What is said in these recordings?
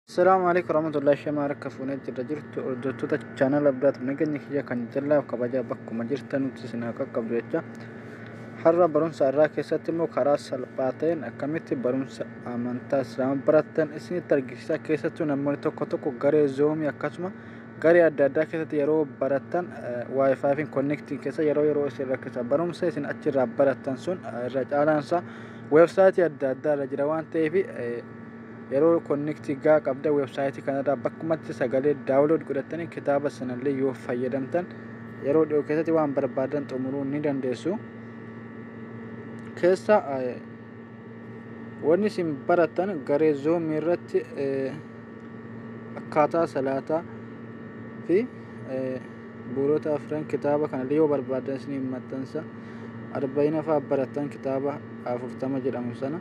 Assalamu alaikum warahmatullahi shamaa harka fuunee jirra jirtu hordoftoota chaanala biraati nageenya kiyya kan jallaaf kabajaa bakkuma jirtanutti isin haa qaqqabdu jecha har'a barumsa irraa keessatti immoo karaa salphaa ta'een akkamitti barumsa amantaa islaamaa barattan isinitti argisiisa. Keessattuu namoonni tokko tokko garee zoomii akkasuma garee adda addaa keessatti yeroo barattan wifi fi connecting keessa yeroo yeroo isin rakkisa. Barumsa isin achirraa barattan sun irra caalaansaa weebsaayitii adda addaa irra jira waan ta'eef yeroo connectii gaa qabda weebsaayitii kanarraa bakkumatti sagalee download godhattanii kitaaba sanallee yoo fayyadamtan yeroo dhiyoo keessatti waan barbaadan xumuruu ni dandeessu. Keessa wanni isin barattan garee zoomii irratti akkaataa salaataa fi bu'uurota afran kitaaba kanallee yoo barbaadan isin maxxansa. 40 fa'aa barattan kitaaba 40 jedhamu sana.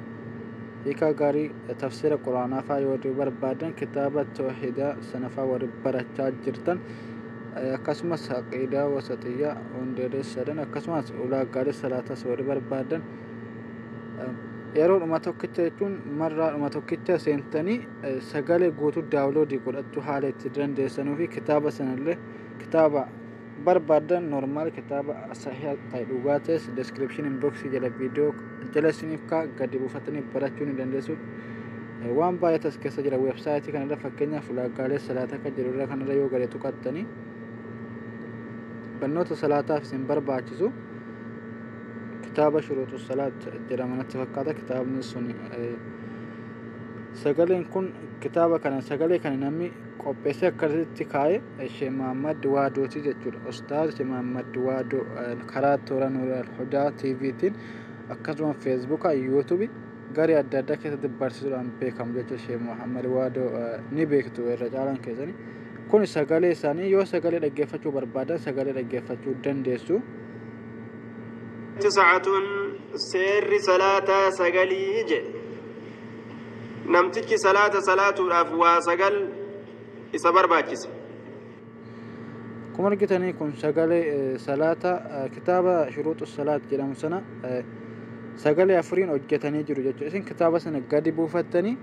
Hiika gaarii tafsiira quraanaa fa'aa yoo barbaadan kitaaba tawhiidaa sana fa'aa warri barachaa jirtan akkasumas aqiidaa wasaxiyyaa hundeelee sadan akkasumas ulaagaalee salaataas warri barbaadan yeroo dhuma tokkicha jechuun marraa dhuma tokkicha seentanii sagalee guutuu downloadii godhachuu haala itti dandeessanuu fi kitaaba sanallee kitaaba barbaadan normal kitaaba sahiha ta'e dhugaa ta'es description boxii jala viidiyoo jala isiniif kaa gadi buufatanii barachuu ni dandeessu. Waan baay'ee as keessa jira weebsaayitii kanarra fakkeenyaaf ulaagaalee salaataa kan jedhu irra kanarra yoo gadi tuqattanii barnoota salaataaf isin barbaachisu kitaaba shuruuxu salaat jedhama natti fakkaata. Kitaabni sun sagaleen kun kitaaba kana sagalee kana namni qopheessee akkasitti kaa'e Sheekh Muhammad Waadooti jechuudha. Ustaaz Sheekh Muhammad Waadoo karaa toora Nuural Hudaa TVtiin akkasuma Feesbuuka, Yuutuubii garee adda addaa keessatti barsiisuudhaan beekamu jechuudha. Sheekh Muhammad Waadoo ni beektu irra caalaan keessanii. Kun sagalee isaanii yoo sagalee dhaggeeffachuu barbaadan sagalee dhaggeeffachuu dandeessu. 9 seerri salaataa sagalii jedhe. Namtichi salaata salaatuudhaaf waa sagal isa barbaachise. Akkuma argitanii kun sagalee salaata kitaaba shuruuxu salaat jedhamu sana sagalee afuriin hojjetanii jiru jechuudha. Isin kitaaba sana gadi buufattanii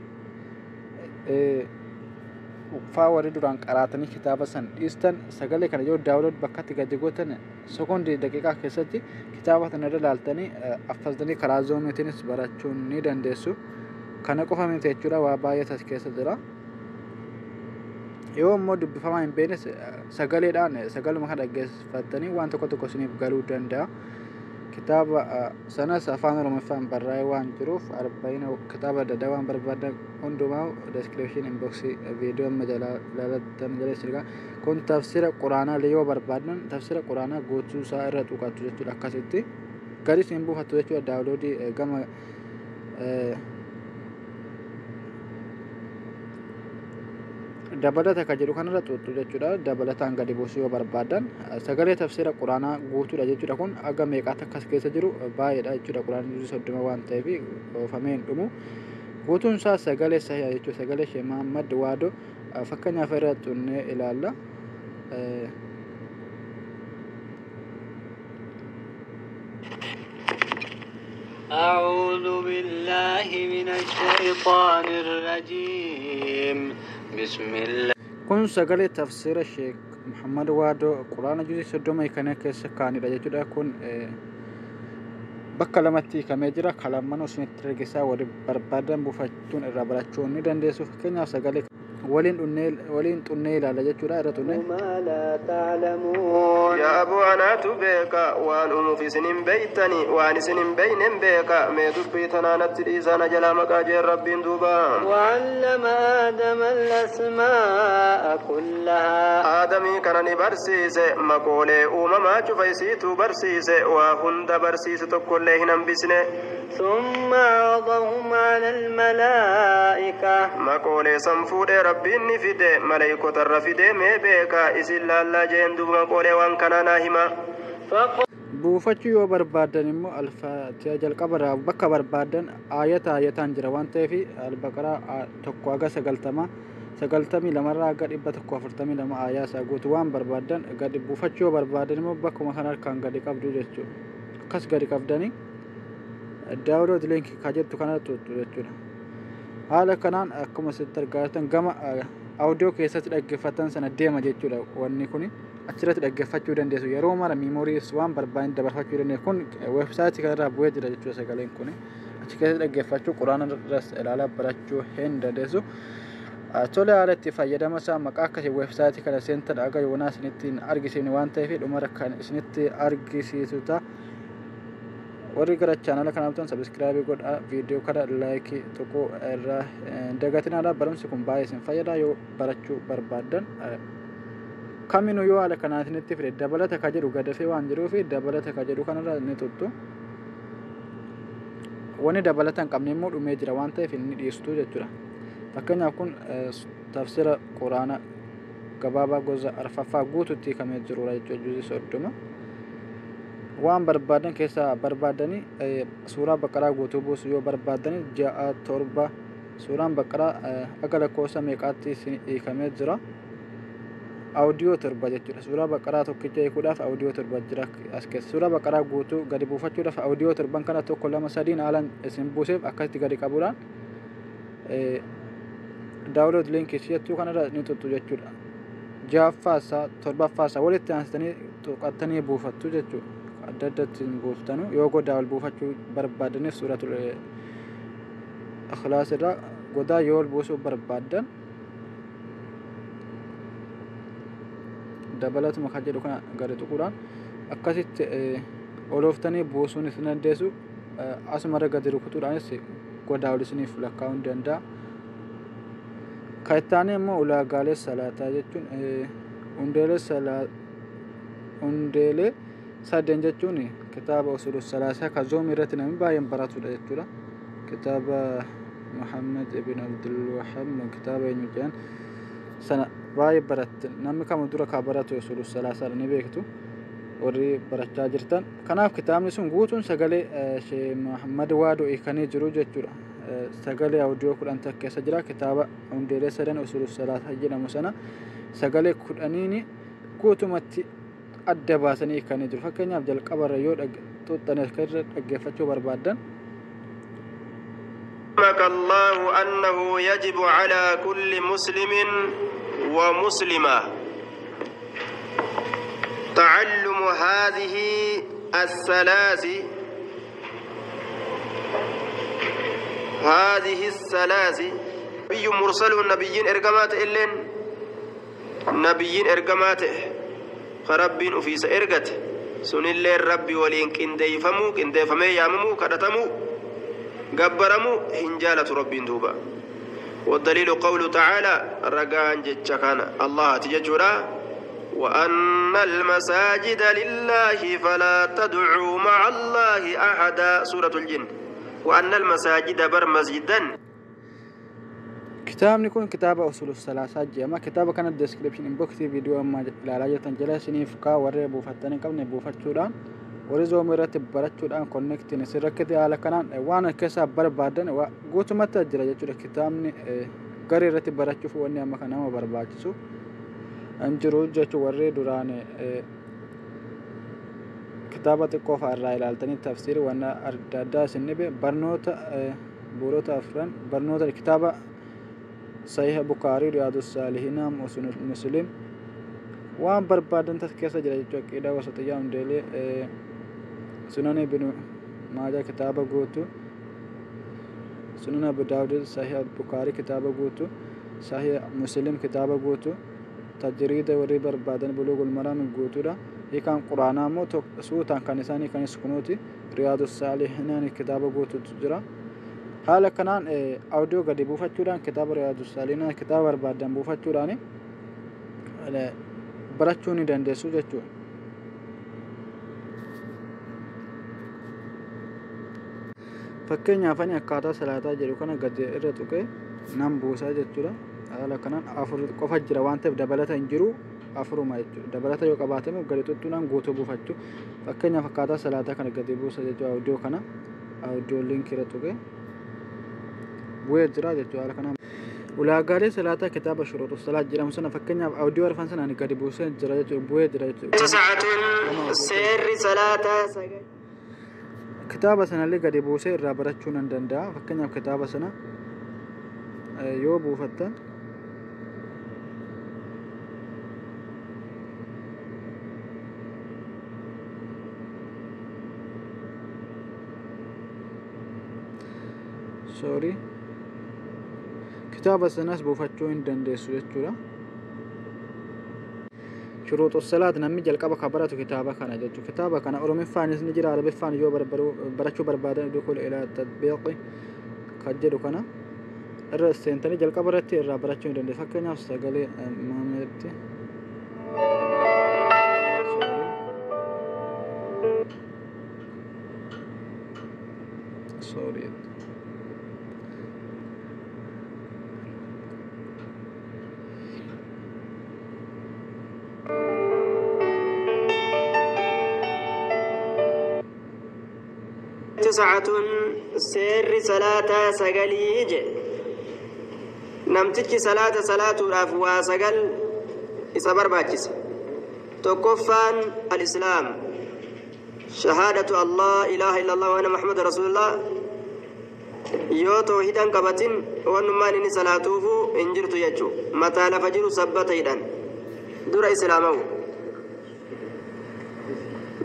faa warri duraan qaraatanii kitaaba sana dhiistan sagalee kana yoo download bakkatti gadi gootan sekoondii daqiiqaa keessatti kitaaba sana irra ilaaltanii affaltanii karaa zoomiitiinis barachuu ni dandeessu. Kana qofa miti jechuudha, waa baay'ee as keessa jira. Yoo immoo dubbifamaa hin beeknes sagaleedhaan sagaluma kana dhaggeeffattanii waan tokko tokko isiniif galuu danda'a. Kitaaba sanas afaan Oromoffaan barraa'ee waan jiruuf 40 kitaaba adda addaa waan barbaadan hundumaa description inbox viidiyoo amma jalaa ilaalattan jala isin egaa. Kun tafsiira quraanaa illee yoo barbaadan tafsiira quraanaa guutuu isaa irra tuqattu jechuudha. Akkasitti gadi isin buufattu jechuudha. Downloadii gama dabalata kan jedhu kanarra xuuxxu jechuudha. Dabalataan gadi buusuu yoo barbaadan sagalee tafsiira quraanaa guutuudha jechuudha. Kun aga meeqaatti akkas keessa jiru baay'eedha jechuudha. Quraanni 30 waan ta'eef oofamee hin dhumu. Guutuun isaa sagalee sahiha jechuudha. Sagalee Sheekh Muhammad Waadoo fakkeenyaaf irra xunnee ilaalla. أعوذ بالله من الشيطان الرجيم. بسم الله. Kun sagalee tafsiira Sheekh Muhammad Waadoo quraana juzii 30 kana keessa kaa'anidha jechuudha. Kun bakka lamatti hiikamee jira. Kalammanuu isinitti argisiisaa warri barbaadan buufachuun irraa barachuu ni dandeessu. Fakkeenyaaf sagalee waliin xunnee ilaalla jechuudha. Irra xunnee. Yaa aboo anaatu beeka waan uumuuf isin hin beeytani waan isin hin beeyne hin beeka mee dubbii tanaa natti dhiisaa na jalaa maqaa jeen rabbiin duuba. وعلم آدم الأسماء كلها. Aadamii kana ni barsiise maqoolee uumamaa cufa isiitu barsiise waa hunda barsiise tokkollee hin hambisne. ثم عرضهم على الملائكة. Maqoolee san fuudhee rabbiin ni fide maleeykotarra fidee mee beeka isin laallaa jeen duuba maqoolee waan kanaa naa hima. Buufachuu yoo barbaadan immoo alfaatiha jalqabarraa bakka barbaadan aayata aayataan jira waan ta'eef albaqaraa 1 haga 90 92 haga 142 aayaa isaa guutuu waan barbaadan gadi buufachuu yoo barbaadan immoo bakkuma kana harkaan gadi qabdu jechuudha. Akkas gadi qabdanii download link ka jettu kana xuuxxu jechuudha. Haala kanaan akkuma asitti argaa jirtan gama audio keessatti dhaggeeffatan sana deema jechuudha. Wanni kun achirratti dhaggeeffachuu dandeessu. Yeroo mara memory waan barbaadan dabarfachuu dandeessu. Kun website kanarraa bu'ee jira jechuudha sagaleen kun. Achi keessatti dhaggeeffachuu, quraana irras ilaalaa barachuu hin dandeessu. Tole, haala itti fayyadama isaa maqaa akkasii website kana seentan aga yoonaa isinitti hin argisiifne waan ta'eef dhumara kan isinitti argisiisu ta'a. Warri gara chaanala kanaa dhuftan subscribe godhaa, viidiyoo kana like tuquu irraa hin dagatinaadha. Barumsi kun baay'ee isin fayyada yoo barachuu barbaaddan. Kaminuu yoo haala kanaa isinitti fide, dabalata ka jedhu gadafee waan jiruuf dabalata ka jedhu kanarra ni tuttu. Wanni dabalata hin qabne immoo dhumee jira waan ta'eef inni dhiistu jechuudha. Fakkeenyaaf kun tafsira quraana gabaabaa gosa arfaffaa guututti hiikamee jirudha jechuudha, juzii 30. Waan barbaadan keessaa barbaadanii suuraa Baqaraa guutuu buusu yoo barbaadanii, ja'a, torba, suuraan Baqaraa akka lakkoofsa meeqaatti hiikamee jira. Audio 7 jechuudha. Suuraa Baqaraa tokkicha hiikuudhaaf audio 7 jira as keessa. Suuraa Baqaraa guutuu gadi buufachuudhaaf audio 7 kana tokko, lama, sadiin haalaan isin buuseef akkasitti gadi qabuudhaan download link jechuu kanarra ni tuttu jechuudha. Ja'affaa isaa, torbaffaa isaa walitti aansitanii tuqattanii buufattu jechuudha. Adda addatti hin buuftanu. Yoo godaa ol buufachuu barbaadaniif, suuratul Ikhlaas irraa godaa yoo ol buusuu barbaaddan, dabalatuma kan jedhu kana gadi tuquudhaan akkasitti olooftanii buusuun isin dandeessu. Asumarra gadi rukutuudhaanis godaa ol isiniif lakkaa'uu ni danda'a. Kan itti aanee immoo ulaagaalee salaataa jechuun hundeelee sadeen jechuun kitaaba usulu salaasaa kan Zoom irratti namni baay'een baratudha jechuudha. Kitaaba Muhammad ibn Abdul Wahab, kitaaba eenyu jedhan sana baay'ee baratte, namni kama dura ka baratu usulu salaasaa ni beektu warri barachaa jirtan. Kanaaf kitaabni sun guutuun sagalee Sheekh Muhammad Waadoo hiikanii jiru jechuudha. Sagalee audio 10 keessa jira. Kitaaba hundeelee sadan usulu salaasaa jedhamu sana sagalee 10n guutumatti adda baasanii hiikanii jiru. Fakkeenyaaf jalqabarra yoo xuxxanii akka irra dhaggeeffachuu barbaaddan. علمك الله أنه يجب على كل مسلم ومسلمة تعلم هذه الثلاث، هذه الثلاث. نبي مرسل، نبيين إرجمات إلين، نبيين إرجمات خربين وفيس إرجت سن اللين ربي ولين كنديفمو كنديفمي ياممو كدتمو gabbaramuu hin jaalatu Rabbiin duuba. والدليل قوله تعالى، رجان جتشكان الله تججرا: وأن المساجد لله فلا تدعوا مع الله أحدا، سورة الجن. وأن المساجد بر مسجدا Kitaabni kun kitaaba usulu salaasaa jedhama. Kitaaba kana description inbox viidiyoo amma ilaalaa jirtan jala isiniif kaa. Warri buufattanii qabne buufachuudhaan, warri Zoom irratti barachuudhaan connectiin isin rakkate, haala kanaan waan keessaa barbaadan guutumatti jira jechuudha. Kitaabni garee irratti barachuuf wanni amma kan nama barbaachisu hin jiru jechuudha. Warri duraan kitaaba xiqqoo fa'aa irraa ilaaltanii tafsiiri waan adda addaa isin dhibe, barnoota bu'uurota afran, barnoota kitaaba Sahiha Bukaarii, Riyaadu Saalihiinaa, Muslim, waan barbaadan tas keessa jira jechuudha. Aqiidaa wasatiyyaa, hundeelee, Sunan Ibnu Maajaa kitaaba guutuu, Sunan Abu Daawud, Sahiha Bukaarii kitaaba guutuu, Sahiha Muslim kitaaba guutuu, tajriida warri barbaadan, Buluugul Maraam guutuudha. Hiikaan quraanaa immoo suutaan kan isaanii kanis kunuuti. Riyaadu Saalihiinaan kitaaba guutuutu jira. Haala kanaan audio gadi buufachuudhaan kitaaba Riyaadu Saalihiinaan kitaaba barbaadan buufachuudhaan barachuu ni dandeessu jechuudha. Fakkeenyaaf ani akkaataa salaataa jedhu kana gadi irra tuqee nan buusaa jechuudha. Haala kanaan afur qofa jira waan ta'eef dabalata hin jiru, afuruma jechuudha. Dabalata yoo qabaate immoo gadi tuttuudhaan guutuu buufachuu. Fakkeenyaaf akkaataa salaataa kana gadi buusa jechuudha. Audio kana audio link irra tuqee bu'ee jira jechuudha haala kanaan. Ulaagaalee salaataa kitaaba shuruutu salaat jedhamu sana fakkeenyaaf audio arfan sana ani gadi buusee jira jechuudha, bu'ee jira jechuudha. تسعة، seerri salaataa 9. Kitaaba sanallee gadi buusee irraa barachuu nan danda'a. Fakkeenyaaf kitaaba sana yoo buufattan sorry kitaaba sanas buufachuu hin dandeessu jechuudha. Shuruuxu salaat namni jalqaba ka baratu kitaaba kana jechuudha. Kitaaba kana Oromiffaanis ni jira, Arabiffaan yoo barachuu barbaadan dukul ilaa tatbiiqi kan jedhu kana irra seentanii jalqaba irratti irraa barachuu ni dandeessu. Fakkeenyaaf sagalee maameetti. Sorry. تسعة سر صلاة سجليج نمتك صلاة صلاة الأفوا سجل إسبر باجس تكفان الإسلام شهادة الله إله إلا الله وأن محمد رسول الله yoo toohidan qabatin wannumaan inni salaatuufu hin jirtu jechuu mataa lafa jiru sabbata hidhan dura islaamawu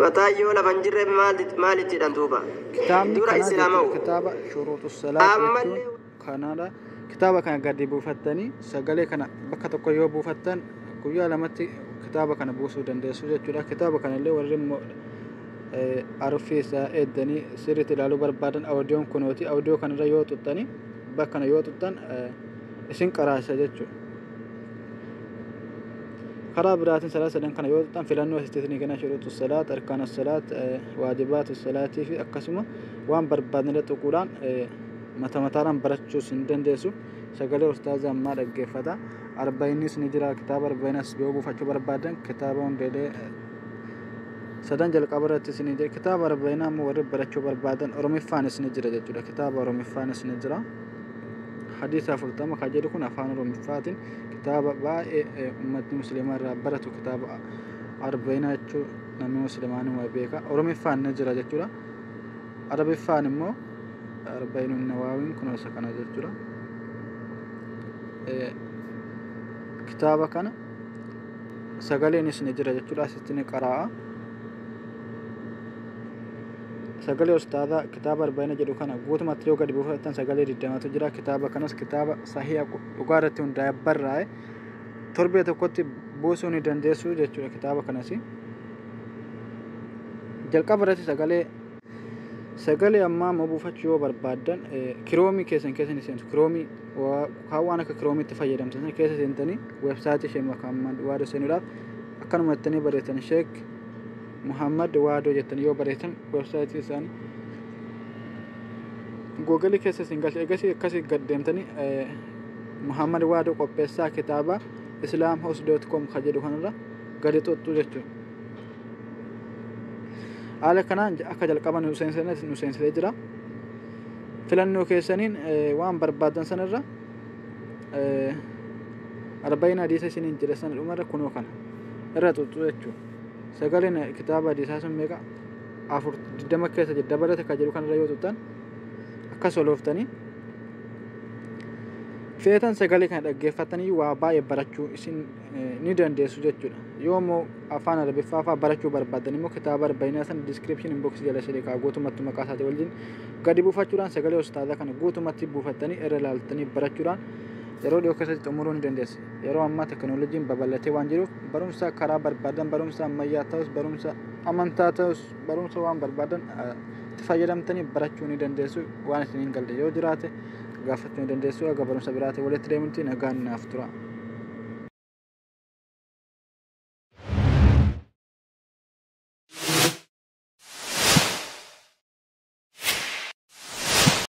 mataa yoo lafa hin jirre maalitti hidhan duuba Kitaabni kanaa kitaaba shuruuxu salaat jechuun kanaadha. Kitaaba kana gadi buufattanii sagalee kana bakka tokko yoo buufattan guyyaa lamatti kitaaba kana buusuu dandeessu jechuudha. Kitaaba kanallee warri immoo arfii isaa eeddanii sirriitti ilaaluu barbaadan awudiyoon kunooti. Awudiyoo kanarra yoo xuxxanii bakka kana yoo xuxxan isin qaraasa jechuudha. Karaa biraatiin salaat sadan kana yoo xuxxan filannoo asitti ni kenna shuruuxu salaat, arkaana salaat, waajibaatu salaatii fi akkasuma waan barbaadnirra xuquudhaan mata mataadhaan barachuus hin dandeessu. Sagalee ustaaza ammaa dhaggeeffata. Arba'iinis ni jira. Kitaaba arba'iinas yoo buufachuu barbaadan kitaaba hundeelee sadan jalqaba irratti isin jira. Kitaaba arba'iinaa ammoo warri barachuu barbaadan Oromiffaanis ni jira jechuudha. Kitaaba Oromiffaanis ni jira. Hadiisa 40 kan jedhu kun afaan Oromiffaatiin kitaaba baay'ee uummatni musliimaa irraa baratu kitaaba arba'iinaa jechuu namni musliimaa ni beeka. Oromiffaan ni jira jechuudha. Arabiffaan immoo arba'iinuun nawaawiin kun isa kana jechuudha. Kitaaba kana sagaleenis ni jira jechuudha. Asitti ni qaraa'a. Sagalee ustaadaa kitaaba arba'iina jedhu kana guutumatti yoo gadi buufattan sagalee 20tu jira. Kitaaba kanas kitaaba sahiha dhugaa irratti hundaa'e barraa'e torbee tokkotti buusuu ni dandeessu jechuudha. Kitaaba kanas jalqaba irratti sagalee ammaa immoo buufachuu yoo barbaaddan kiroomii keessan keessa ni seentu. Kiroomii waan akka kiroomiitti fayyadamtan sana keessa seentanii weebsaayitii ishee Muhammad Waadoo seenuudhaaf akkanuma jettanii barreessan Sheek Muhammad Waadoo jettanii yoo barreessan weebsaayitii isaanii Google keessa isin galcha. Egasii akkasii gad deemtanii Muhammad Waadoo qopheessaa kitaaba islamhouse.com kan jedhu kanarra gadi xuxxu jechuudha. Haala kanaan akka jalqaba nu seensisee jira. Filannoo keessaniin waan barbaadan sanarra arba'iin hadiisa isiniin jedhe sana dhumarra kunoo kana irra xuxxu jechuudha. Sagaleen kitaaba hadiisaa sun meeqa 420 keessa jira dabalata kan jedhu kanarra yoo xuxxan akkas olooftanii feetan sagalee kana dhaggeeffatanii waa baay'ee barachuu isin ni dandeessu jechuudha. Yoo immoo afaan Arabiffaa fa'aa barachuu barbaadan immoo kitaaba arba'iinaa sana diskiripshin inboksii jala sadii kaa guutumatti maqaa isaatii wajjin gadi buufachuudhaan sagalee ustaazaa kana guutumatti buufattanii irra ilaaltanii barachuudhaan yeroo dhiyoo keessatti xumuruu ni dandeessu. Yeroo ammaa teknooloojiin babal'atee waan jiruuf barumsa karaa barbaadan barumsa ammayyaa ta'us barumsa amantaa ta'us barumsa waan barbaadan itti fayyadamtanii barachuu ni dandeessu. Waan isin hin galle yoo jiraate gaafachuu ni dandeessu. Aga barumsa biraate walitti deemutti nagaan naaf tura.